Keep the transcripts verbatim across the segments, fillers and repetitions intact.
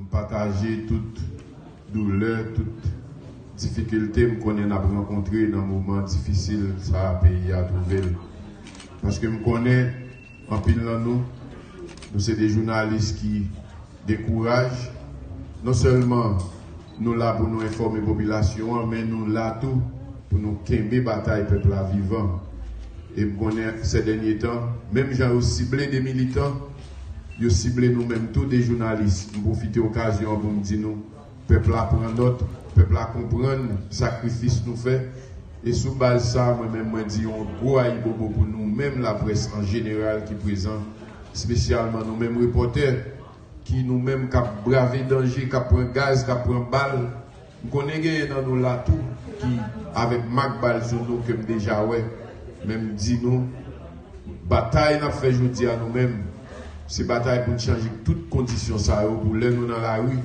Pataje tout doulè, tout difikilte m konnen n ap rankontre nan moman difisil sa a peyi a twouve l. Paske m konnen anpil nan nou, nou se de jounalis ki gen kouraj. Non sèlman nou la pou nou enfòme popilasyon an, men nou la tou pou nou kenbe batay pèp la vivan. E m konnen sè dènye tan, menm jan yo sible de militan, yo sible nou menm tou de jounalis. M pwofite okazyon an pou m di nou, pèp la pran nòt, pèp la konprann sakrifis nou fè. E sou baz sa, mwen menm mwen di yon gwo ayibobo pou nou menm laprès an jeneral ki prezan, espesyalman nou menm repòtè ki nou menm k ap brave danje, k ap pran gaz, k ap pran bal. M konnen genyen nan nou la tou ki avèk mak bal sou nou ke m deja wè. Men m di nou, batay n ap fè jodi a nou menm, se batay pou n chanje tout kondisyon sa yo, pou lè nou nan lari,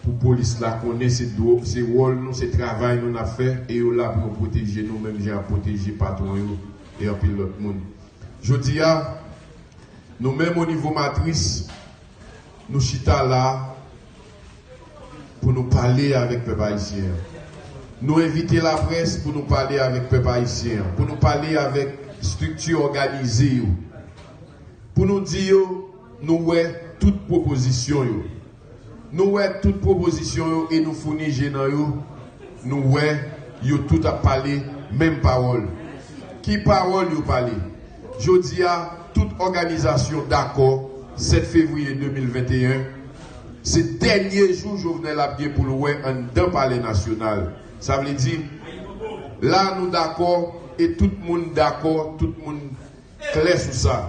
pou polis la konnen se dwo, se wòl nou, se travay nou n ap fè, e yo la pou yo pwoteje nou, menm jan y ap pwoteje patwon yo e anpil lòt moun. Jodi a, nou menm o nivo Matris, nou chita la pou nou pale avèk pèp ayisyen an. Nou envite laprès pou nou pale avèk pèp ayisyen an, pou nou pale avèk estrikti òganize yo, pou nou di yo nou wè tout pwopozisyon yo. Nou wè tout pwopozisyon yo e nou founi je nan yo. Nou wè yo tout ap pale menm pawòl. Ki pawòl yo pale? Jodi a, tout òganizasyon dakò, sèt fevriye de mil venteyen, se dènye jou Jovenel ap gen pou l wè anndan Palè Nasyonal. Sa vle di, la nou dakò, e tout moun dakò, tout moun klè sou sa.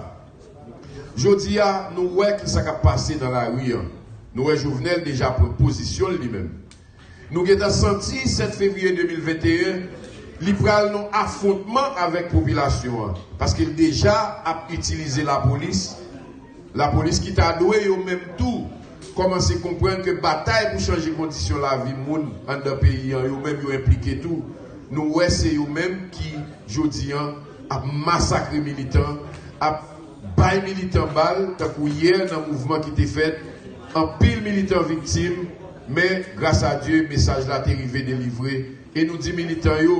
Jodi a, nou wè ki sa k ap pase nan lari an. Nou wè Jovenel deja pran pozisyon l li menm. Nou gentan santi sèt fevriye de mil venteyen, li pral nan afwontman avèk popilasyon an, paske l deja ap itilize lapolis. Lapolis ki ta dwe yo menm tou kòmanse konprann ke batay pou chanje kondisyon lavi moun anndan peyi an, yo menm yo enplike tou. Nou wè se yo menm ki, jodi an, ap masakre militan, ap bay militan bal, tankou yè nan mouvman ki te fèt, anpil militan viktim, men, gras a Dye, mesaj la te rive delivre. E nou di militan yo,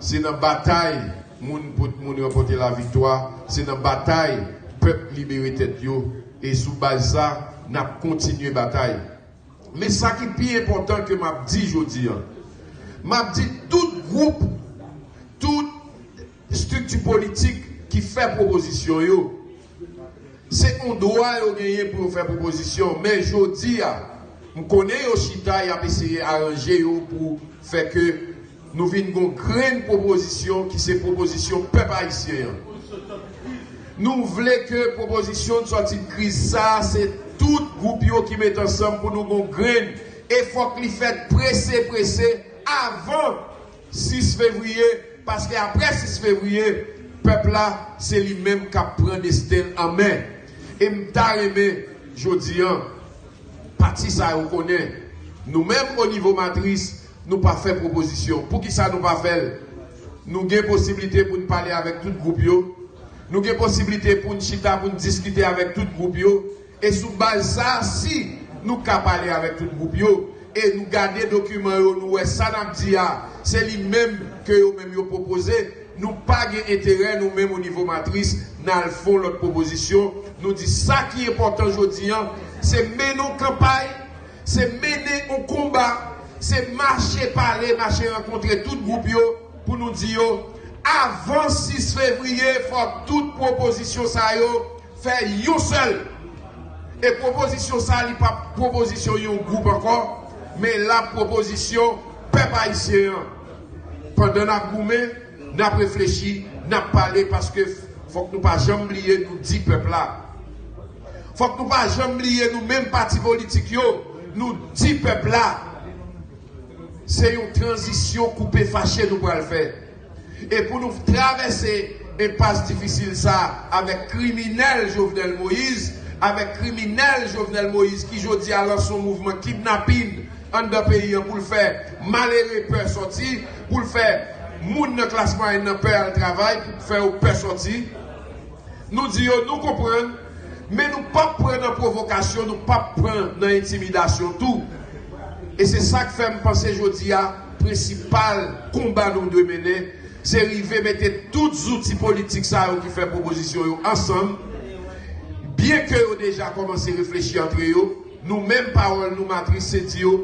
se nan batay moun pou moun ranpòte laviktwa, se nan batay pèp libere tèt yo, e sou baz sa, n ap kontinye batay. Men sa ki pi enpòtan ke m ap di jodi an, m ap di tout gwoup, tout estrikti politik ki fè pwopozisyon yo, se yon dwa yo genyen pou yo fè pwopozisyon, men jodi a, m konnen yo chita, y ap eseye aranje yo pou fè ke nou vin gon grenn pwopozisyon ki se pwopozisyon pèp ayisyen an. Nou vle ke pwopozisyon n sòti kriz sa a, se tout gwoup yo ki met ansanm pou nou gon grenn, e fòk li fèt prese, prese, avan sis fevriye, paske apre sis fevriye, pèp la, se li menm k ap pran desten l an men. E m ta renmen, jodi an, pati sa yo konnen, nou menm o nivo Matris, nou pa fè pwopozisyon. Poukisa nou pa fè l? Nou gen posiblite pou n pale avèk tout gwoup yo. Nou gen posiblite pou n chita, pou n diskite avèk tout gwoup yo. E sou baz sa, si nou ka pale avèk tout gwoup yo, e nou gade dokiman yo, nou wè sa n ap di a, se li menm ke yo menm yo pwopoze, nou pa gen enterè, nou menm o nivo Matris, n al fè yon lòt pwopozisyon. Nou di sa ki enpòtan jodi an, se mennen yon kanpay, se mennen yon konba, se mache pale, mache rankontre tout gwoup yo pou nou di yo, avan sis fevriye, fòk tout pwopozisyon sa yo fè yon sèl. E pwopozisyon sa, li p ap pwopozisyon yon gwoup ankò, men l ap pwopozisyon pèp ayisyen an. Pandan n ap goumen, n ap reflechi, n ap pale, paske fòk nou pa janm bliye nou di pèp la. Fòk nou pa janm bliye nou menm pati politik yo, nou di pèp la. Se yon tranzisyon koupe fache nou pral fè. E pou nou travèse enpas difisil sa a avèk kriminèl Jovenel Moïse, avèk kriminèl Jovenel Moïse ki jodi a lanse yon mouvman kidnapin anndan peyi an pou l fè malere pè sòti, pou l fè moun nan klas mwayèn nan pè al travay, pou fè yo pè sòti. Nou di yo, nou konprann, Men nou p ap pran nan pwovokasyon, nou p ap pran nan entimidasyon tou. E se sa k fè m panse jodi a, prensipal konba nou dwe mennen, se rive mete tout zouti politik sa yo ki fè pwopozisyon yo ansanm, byen ke yo deja kòmanse reflechi antre yo, nou menm pawòl nou matris se di yo,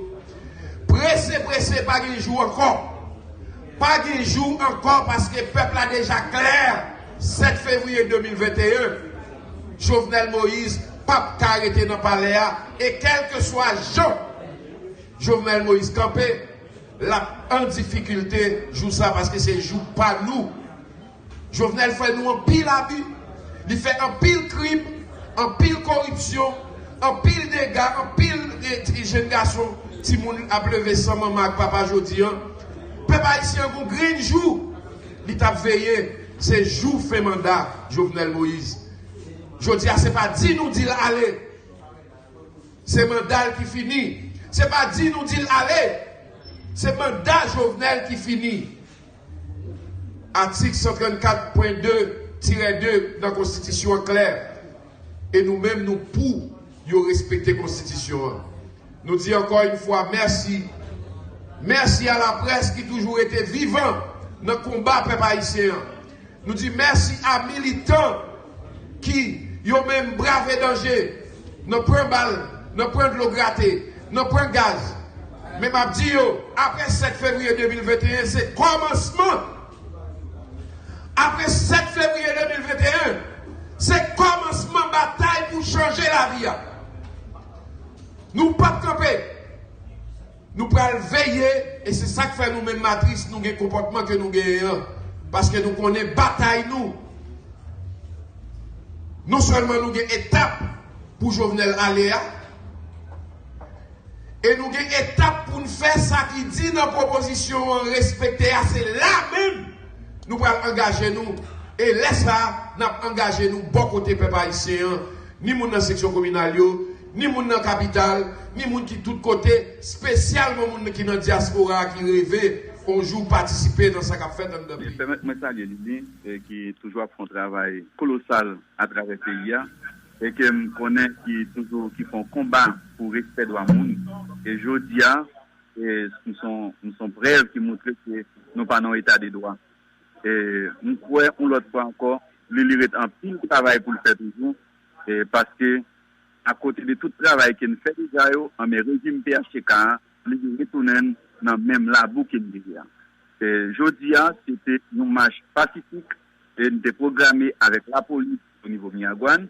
prese, prese, pa gen jou ankò. Pa gen jou ankò paske pèp la deja klè. Sèt fevriye de mil venteyen, Jovenel Moïse p ap ka rete nan palè a e kèlkeswa jan Jovenel Moïse kanpe, l ap an difikilte jou sa paske se jou pa nou. Jovenel fè nou anpil abi, li fè anpil krim, anpil koripsyon, anpil dega, anpil eh, ti jenn gason, timoun ap leve san manman ak papa jodi an. Pèp ayisyen an gon grenn jou li t ap veye, se jou fen manda Jovenel Moïse. Jodi a se pa di nou di l ale, se manda l ki fini. Se pa di nou di l ale, se manda Jovenel ki fini. Atik san trannkat pwen de tirè de nan konstitisyon an klè. E nou menm nou pou yo respekte konstitisyon an. Nou di ankò yon fwa mèsi. Mèsi a laprès ki toujou rete vivan nan konba pèp ayisyen an. Nou di mèsi a militan ki yo menm brave danje nan pran bal, nan pran dlo grate, nan pran gaz. Men m ap di yo, apre sèt fevriye de mil venteyen, se kòmansman. Apre sèt fevriye de mil venteyen, se kòmansman batay pou chanje lavi a. Nou p ap kanpe. Nou pral veye, e se sa k fè nou menm matris nou gen konpòtman ke nou genyen an. Paske nou konnen batay nou. Non sèlman nou gen etap pou Jovenel ale a, e nou gen etap pou n fè sa ki di nan pwopozisyon an respekte a, se la menm nou pral angaje nou. E lè sa a, n ap angaje nou bò kote pèp ayisyen an, ni moun nan seksyon kominal yo, ni moun nan kapital, ni moun ki tout kote, espesyalman moun ki nan dyaspora a ki reve yon jou patisipe nan sa k ap fèt anndan peyi. Pèmèt mwen salye Lili, eh, ki toujou ap fè yon travay kolosal atravè peyi a, e ke m konnen ki toujou ki fè yon konba pou respè dwa moun. E jodi a, e, m se yon, m se yon prèv ki montre ke nou pa nan yon eta de dwa. E, m kwè, yon lòt fwa ankò, li, li ret anpil travay pou l fè toujou, e, paske, akote de tout travay ke n fè deja yo, anben rejim P H T K a, li retounen n nan menm labou ke n te ye a. E, jodi a, se te yon mach pasifik, e n te pwograme avèk lapolis o nivo Miragwàn.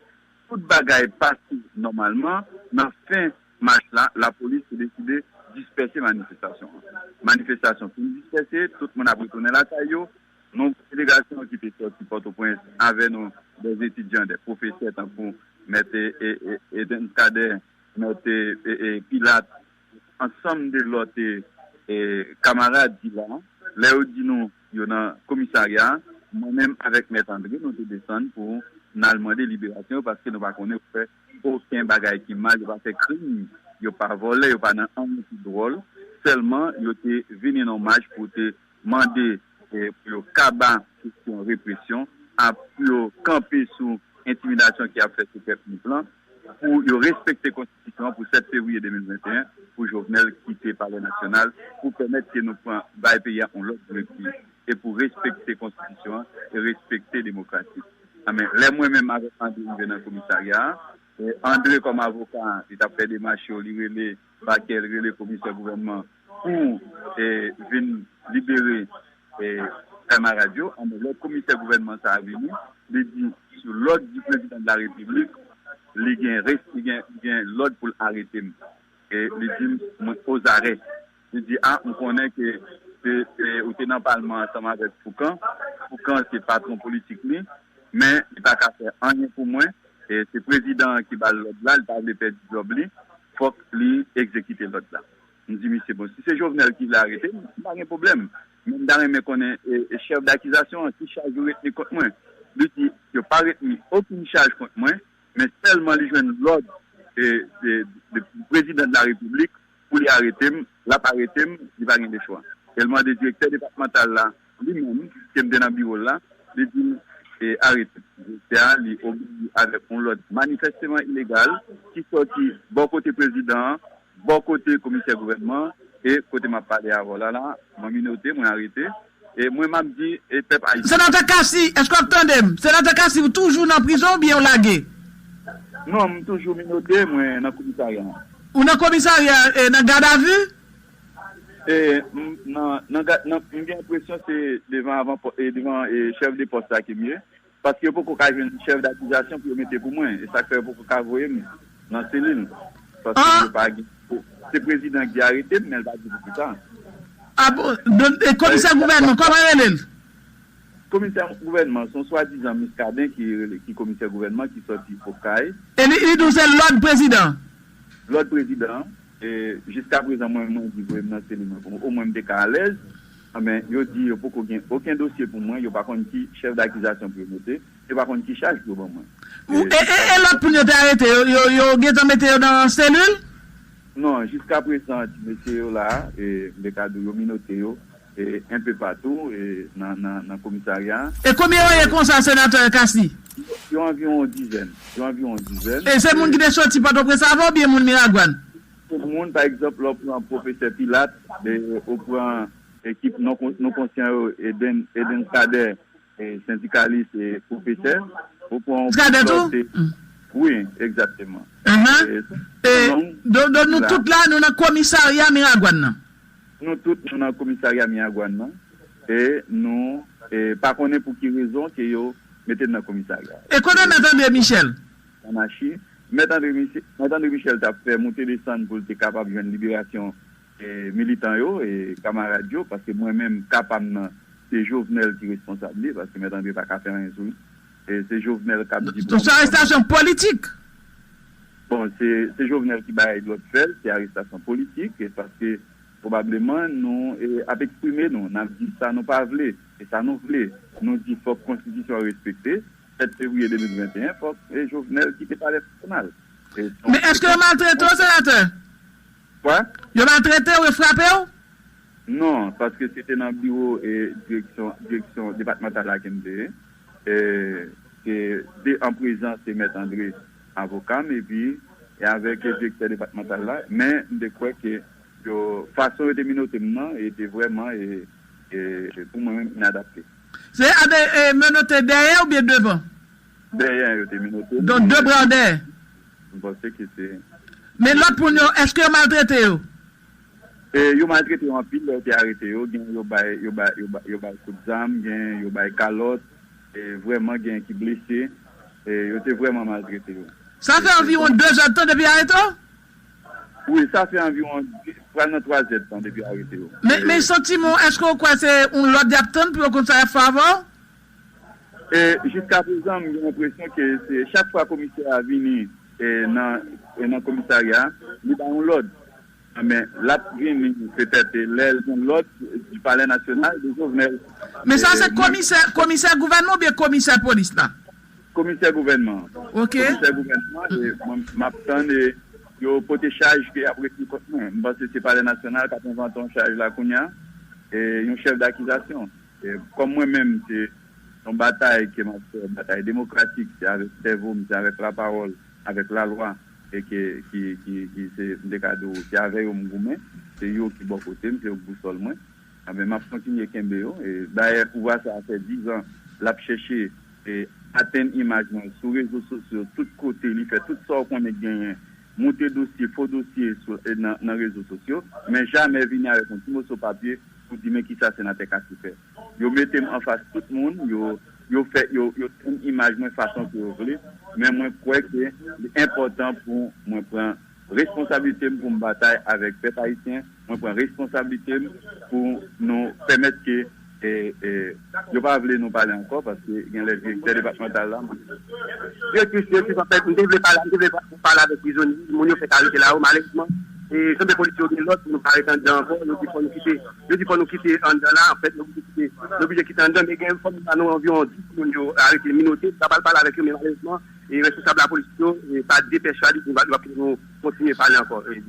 Tout bagay pase nòmalman. Nan fen mach la, lapolis te deside dispèse manifestasyon an. Manifestasyon fin dispèse, tout moun ap retounen lakay yo. Nou, delegasyon ki te sòti Pòtoprens avè nou, dè etidyan, dè pwofesè tankou mèt, e, e, e, Edens Cadet, mèt, e, e, e, Pilat, ansanm de lòt, e, e, kamarad ki la, lè yo di nou yo nan komisarya a, mwen menm avèk mèt Andre, nou te desann pou n al mande liberasyon yo, paske nou pa konnen yo fè okenn bagay ki mal, yo pa fè krim, yo pa vòlè, yo pa nan anyen ki dwòl. Sèlman, yo te vini nan mach pou te mande, e, pou yo kaba kesyon represyon, a, pou yo kanpe sou entimidasyon ki ap fèt sou pèp nou an, pou yo respekte konstitisyon an pou sèt fevriye de mil venteyen, pou Jovenel kite Palè Nasyonal, pou pèmèt ke nou pran, bay peyi a yon lòt direktiv, e pou respekte konstitisyon an, e respekte demokrasi. Anben, lè mwen menm avèk Andre rive nan komisarya a, e Andre kòm avoka, li t ap fè demach yo, li rele pakè, li rele komisè gouvènman, pou, e, vin libere, e, kamarad yo. Anben, lè komisè gouvènman sa a vini, li di, sou lòd di prezidan de la repiblik, li gen res-, li gen, li gen lòd pou l arete m. E li di m, mwen ozarè. Li di, a, m konnen ke se, se, ou te nan palman ansanm avèk Foukan. Foukan se patwon politik li, men li pa ka fè anyen pou mwen. E se prezidan an ki ba l lòd la, li pa vle pèdi djòb li, fòk li egzekite lòd la. M di misye, bon, si se Jovenel ki vle arete m, m pa gen pwoblèm. Men m ta renmen konnen, e, e chèf dakizasyon an, ki chaj yo retni kont mwen. Li di, yo pa retni okenn chaj kont mwen, men sèlman li jwenn lòd, e, de, de prezidan de la repiblik pou li arete m, l ap arete m, li pa gen de chwa. E l mande direktè depatmantal la, li menm, ke m te nan biwo l la, li di m, e, arete. Direktè a, li obeyi avèk yon lòd manifèsteman ilegal ki sòti bò kote prezidan an, bò kote komisè gouvènman an, e kote m ap pale avè w la, la, mwen minote, mwen arete. E mwen, m ap di, e pèp ayisyen. Senatè Cassy, èske w ap tande m? Senatè Cassy, ou toujou nan prizon oubyen w lage? Non, m toujou minote, mwen nan komisarya. Ou nan komisarya, e, nan gadavi? E, m, nan, nan, ga- nan, m gen enpresyon se devan avan, e, devan, e, chèf de pòs la ke m ye. Paske yo poko ka jwenn chèf dakizasyon pou yo mete pou mwen. E sa k fè yo poko ka voye m nan selil. Paske yo pa gen. Se prezidan ki arete m, men l pa di pou kisa. Ah bon? Don- e komisè gouvènman, kòman yo rele l? Komisè gouvènman, se yon swadizan Muscadin ki rele, ki komisè gouvènman ki sòti Okay. E li, li di w se lòd prezidan? Lòd prezidan, e jiska prezan, mwen, mwen di voye m nan selil mwen, omwen m te ka alèz. Anben, yo di yo poko gen okenn dosye pou mwen, yo pa konn ki chèf dakizasyon pou yo mete, yo pa konn ki chaj pou yo ban mwen. Ou- E, e, e lòt moun yo te arete, yo, yo, yo gentan mete yo nan selil? Non, jiska prezan, ti mesye yo la, e, m te ka di w, yo minote yo, e, enpe patou, e, nan, nan, nan komisarya a. E konbyen yo ye konsa, senatè Cassy? Yo anviwon dizèn. Yo anviwon dizèn. E se moun ki te soti Pòtoprens avan oubyen moun Miragwàn? Se moun, pa egzanp, lè w pran pwofesè Pilat, e, ou pran ekip non kon- non konsyan yo, Eden, Eden Kader, e, sendikalis, e, pwofesè, ou pran yon Kader tou? Wi, egzakteman. Ahan. E, E, non, don- donk nou la. Tout la, nou nan komisarya Miragwàn nan. Nou tout, nou nan komisarya Miragwàn nan. E nou, e, pa konnen pou ki rezon ke yo mete n nan komisarya. E kote Mèt André Michel? Anachi. Mèt André Michel, Mèt André Michel t ap fè moute desann pou l te kapab jwenn liberasyon, e, militan yo, e, kamarad yo, paske mwen menm, ka pa m nan, se Jovenel ki responsab li, paske Mèt André pa ka fè anyen sou li. E se Jovenel k ap di pou... Donk se arestasyon politik? Bon, se, se Jovenel ki bay lòd fè l, se arestasyon politik, e paske pwobableman nou, e, ap eksprime nou, n ap di sa nou pa vle, e sa nou vle. Nou di fòk konstitisyon an respekte, sèt fevriye de mil venteyen, fòk, e, Jovenel kite Palè Nasyonal. E se yon... Men èske yo maltrete w, senatè? Kwa? Yo maltrete w, yo frape w? Non, paske se te nan biwo, e, direksyon, direksyon depatmantal la ke m te ye. E, se de an prezans se Mèt André, avoka m, epi, e avèk direktè depatmantal la. Men, m te kwè ke yo, fason yo te minote m nan, e te vrèman, e, e, pou mwen menm, inadapte. Se a de, e, minote dèyè oubyen devan? Dèyè yo te minote m. Donk, de bra dèyè? M panse ke se... Men lòt moun yo, èske yo maltrete yo? E, yo maltrete yo anpil lè yo te arete yo. Gen yo bay, yo bay, yo bay, yo bay kout zam, gen yo bay kalòt. E, vrèman, gen ki blese. E, yo te vrèman maltrete yo. Sa fè anviwon de zèdtan depi arete w? Wi, sa fè anviwon de, pral nan twa zèdtan depi arete yo. Men, men santiman w, èske w kwè se yon lòd y ap tann pou yo konn sa y ap fè avè w? E, jiska prezan, m gen enpresyon ke se chak fwa komisè a vini, e, nan, e, nan komisarya, li bay yon lòd. Men, l ap vini, petèt, e, lè l jwenn lòd di Palè Nasyonal de Jovenel. Men sa se komisè, komisè gouvènman oubyen komisè polis la? Komisè gouvènman. Ok. Komisè gouvènman, e, mwen, m ap tann, e, yo pote chaj ke y ap retni kont mwen. M panse se Palè Nasyonal k ap envante yon chaj la kounye a, e, yon chèf dakizasyon. E, kòm mwen menm, se yon batay ke m ap fè, batay demokratik, se avèk sèvo m, se avèk lapawòl, avèk lalwa, e ke, ki, ki, ki se, m te ka di w, se avè yo m goumen, se yo ki bò kote m, se yo k bousòl mwen. Anben, m ap kontinye kenbe yo. E, dayè, pouvwa sa a fè diz an, l ap chèche, e, atenn imaj mwen sou rezo sosyo, tout kote, li fè tout sa w konnen k genyen, moute dosye, fo dosye sou, e, nan, nan rezo sosyo, men jamè vini avèk yon ti moso papye pou di, men kisa senatè Cassy fè. Yo mete m anfas tout moun, yo, yo fè, yo, yo tann imaj mwen fason ke yo vle, men mwen kwè ke li enpòtan pou mwen pran responsablite m pou m batay avèk pèp ayisyen, mwen pran responsablite m pou nou pèmèt ke, e, e, yo pa vle nou pale ankò, paske gen lè direktè depatmantal la. Direktris, direktris, anfèt, m te vle pale, m te vle pa- pale avèk prizonye, moun yo fèk arete la yo, malerezman, e, chanbè polis yo gen lòd pou nou pa rete anndan ankò, yo di fò nou kite, yo di fò nou kite anndan la, anfèt, nou oblije kite, nou oblije kite anndan, men gen enfòm ba nou anviwon dis moun yo arete, minote, m ta pral pale avèk yo, men malerezman, e, responsab lapolis yo, e, pa depèche a, li di yo p ap kite nou kontinye pale ankò. E,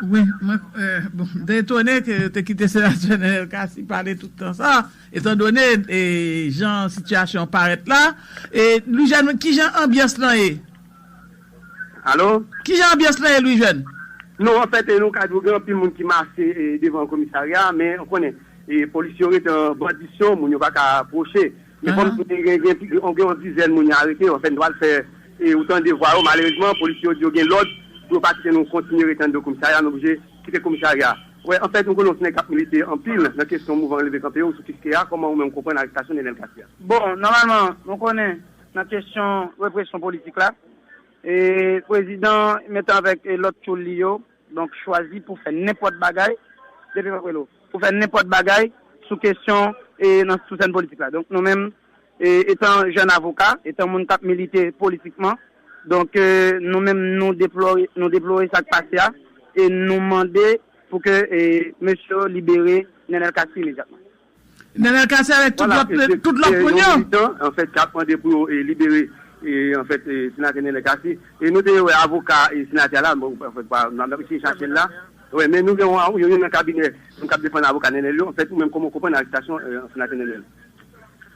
Wi, mwen, eh, bon, m te etone ke yo te kite senatè Nenel Cassy pale tout tan sa, etandone, eh, jan sitiyasyon an parèt la. E Louis Jeune, ki jan anbyans lan ye? Alo? Ki jan anbyans lan ye, Louis Jeune? Non, anfèt, nou ka di w gen anpil moun ki mache, eh, devan komisarya, men ou konnen, eh, polis yo rete an bandisyon, moun yo pa ka apwoche. Men kòm gen, gen, gen, gen yon dizèn moun yo arete, anfèt, nou pral fè, eh, ou tande vwa yo, malerezman, polis yo di yo gen lòd pou yo pa kite nou kontinye rete anndan komisarya, nou oblije kite komisarya. Wè, anfèt, nou konnen w se nèg k ap milite anpil nan kesyon mouvman Leve Kanpe yo sou Kiskeya, kòman ou menm konprann arestasyon Nenel Cassy a? Bon, nòmalman, nou konnen nan kesyon represyon politik la, e prezidan menm jan avèk, e, lòt tchoul li yo, donk chwazi pou fè nenpòt bagay, depi m ap rele w, pou fè nenpòt bagay sou kesyon, e, nan sou sèn politik la. Donk nou menm, e, etan jèn avoka, etan moun k ap milite politikman, donk, e, nou menm nou deplore, nou deplore sa k pase a, e nou mande pou ke, e, mesye yo libere Nenel Cassy imedyatman. Nenel Cassy avèk tout lòt, tout lòt moun yo. Anfèt, k ap mande pou yo, e, libere, e, anfèt, e, senatè Nenel Cassy. E nou te wè avoka, e, senatè a la, bon, anfèt, pa, n ap eseye chache l la. Wè, men nou gen yon, yon, yon nan kabinè, nou k ap defann avoka Nenel yo. Anfèt, ou menm, kòman w konprann arestasyon, e, senatè Nenel?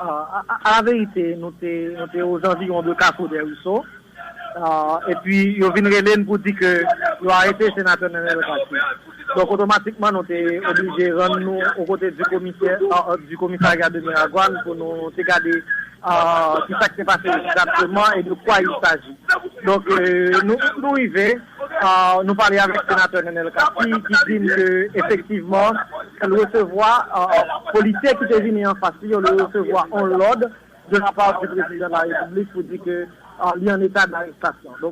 A, a, a, a la verite, nou te, nou te ozanviwon de Kafou dè Riso. Ah, epi yo vin rele n pou di ke yo arete senatè Nenel Cassy. Donk, otomatikman, nou te oblije rann nou o kote di komisè, ah, ah, di komisarya de Miragwàn pou nou te gade, ah, ki sa k te pase egzakteman e de kwa il s'agit. Donk, eh, nou, nou rive, ah, nou pale avèk senatè Nenel Cassy ki di n ke, efektivman, l resevwa, ah, polisye ki te vini anfas li yo, l resevwa yon lòd de la part du président de la République pou di ke, ah, li an eta d'arestasyon.